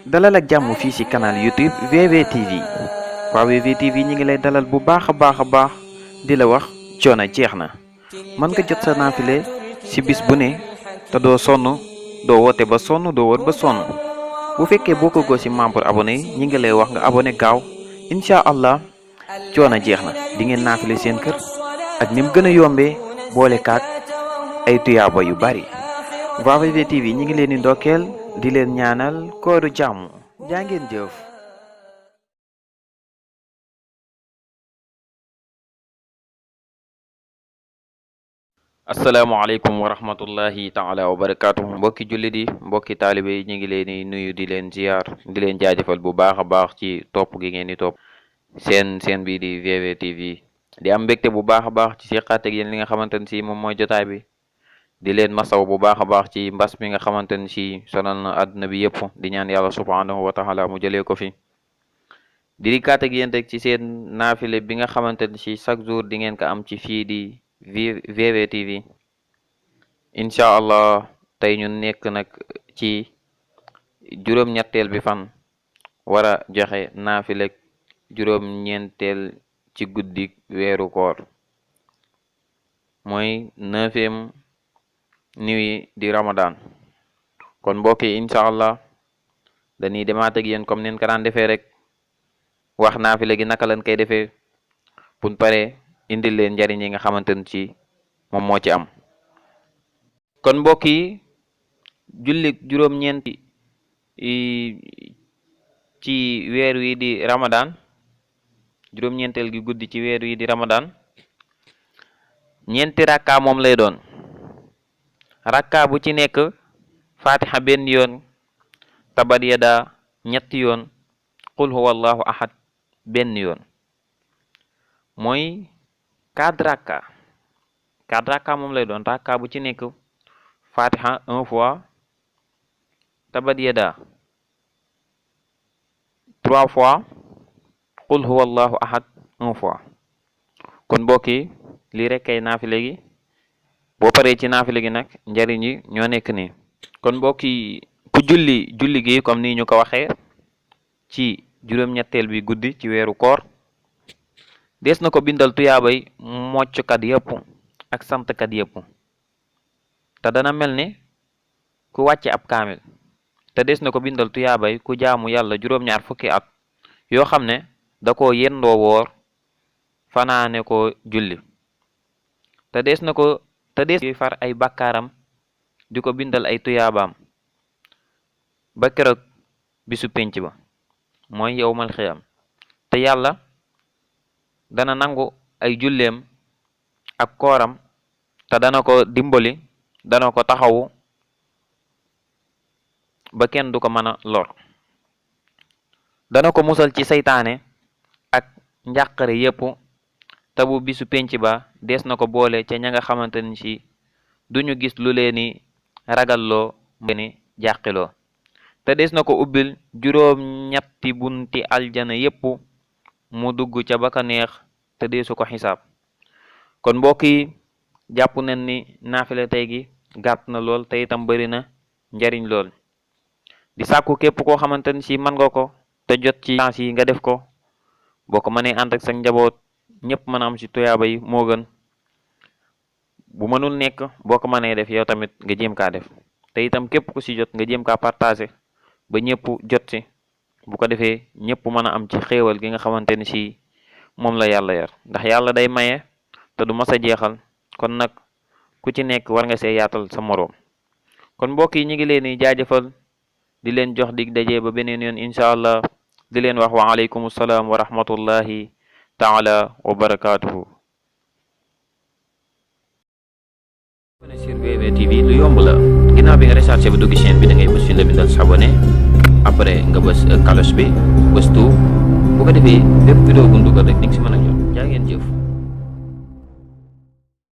dalal ak jàmm fii ci canal YouTube VVTV waa VVTV ñi ngi lay dalal bu baax a baax di la wax coono jeex na mën nga jot sa naafile ci bis bu ne te doo sonn doo woote ba sonn doo wër ba sonn bu fekkee boo ko goo ci membre abonné yi ñi ngi lay wax nga abonné gaaw incha allah coono jeex na di ngeen naafile seen kër ak ni mu gën a yombee boole kaat ay tuyaaba yu bari waa VVTV ñi ngi leen di ndokkeel di leen ñaanal kooru jàmm jaa ngeen jëf. asalaamaaleykum wa rahmatullahi taala wa barakaatu mbokki jullit yi mbokki taalibe yi ñu ngi leen di nuyu di leen ziar di leen jaajëfal bu baax a baax ci topp gi ngeen di topp seen bii di VVTV di am mbégte bu baax a baax ci seqaat ak yéen li nga xamante ne si moom mooy jotaay bi di leen masaw bu baax a baax ci mbas mi nga xamante ne si sonal na àdduna bi yëpp di ñaan yàlla subhanahu wa taala mu jëlee ko fi di dikkaat ak yéen rek ci seen naafile bi nga xamante ne si chaque jour di ngeen ko am ci fii di VVTV incha allah tey ñu nekk nag ci juróom-ñetteel bi fan war a joxe naafile juróom-ñeenteel ci guddi weeru koor mooy 9e nuit di Ramadan kon mbokk yi incha allah dañuy demaat ak yéen comme neen ko daan defee rek wax naafile gi naka lañ koy defee pour pare indil leen njariñ yi nga xamante ne ci moom moo ci am kon mbokk yi julli juróom-ñeenti ci weer wi di Ramadan juróom-ñeenteel gi guddi ci weer wi di Ramadan ñeenti rakka moom lay doon rakka bu ci nekk fatiha benn yoon tabat yada ñetti yoon qul huwa allahu ahad benn yoon mooy 4 rakka moom lay doon rakka bu ci nekk fatiha 1 fois tabat yada 3 fois qul huwa allahu ahad 1 fois kon mbokk yi lii rek kay naafile gi boo paree ci naafile gi nag njariñ yi ñoo nekk nii kon mbokk yi ku julli gi comme ni ñu ko waxee ci juróom-ñetteel bi guddi ci weeru koor des na ko bindal tuyaabay mocckat yëpp ak santkat yëpp te dana mel ni ku wàcce ab kaamil te des na ko bindal tuyaabay ku jaamu yàlla juróom-ñaar fukki at yoo xam ne da ko yendoo woor fanaane ko julli te des far ay bakkaaram di ko bindal ay tuyaabaam ba keroog bisu penc ba mooy yowmal xiyam te yàlla dana nangu ay julleem ak kooram te dana ko dimbali dana ko taxawu ba kenn du ko mën a lor dana ko musal ci saytaane ak njàqare yépp te bu bisu penc ba des na ko boole ca ña nga xamante ni ci duñu gis lu leeni ragalloo ni jàqiloo te des na ko ubbil juróom-ñetti bunti aljana yépp mu dugg ca ba ka neex te deesu ko xisaab kon mbokk yi jàpp nañ ni naafile tey gi gàtt na lool te itam bari na njariñ lool di sàkku képp koo xamante ni ci mën nga ko te jot ci chance yi nga def ko boo ko mënee ànd ak sa njaboot ñëpp mën a am ci tuyaaba yi moo gën bu mënul nekk boo ko mënee def yow tamit nga jéem kaa def te itam képp ku ci jot nga jéem kaa partager ba ñëpp jot ci bu ko defee ñëpp mën a am ci xéewal gi nga xamante ni ci moom la yàlla yar ndax yàlla day maye te du mas a jeexal kon nag ku ci nekk war nga see yaatal sa moroom kon mbokk yi ñu ngi leen di jaajëfal di leen jox dig daje ba beneen yoon incha allah di leen wax wa aleykum salaam wa rahmatullahi taala wa barakaatuhu. sur VVTV lu yomb la ginnaaw bi nga recherché ba dugg chaîne bi da ngay bës fi la bindal s'abonner après nga bës cloche bi bës tout bu ko defee bépp vidéo bu ñu dugal rek di nga si mën a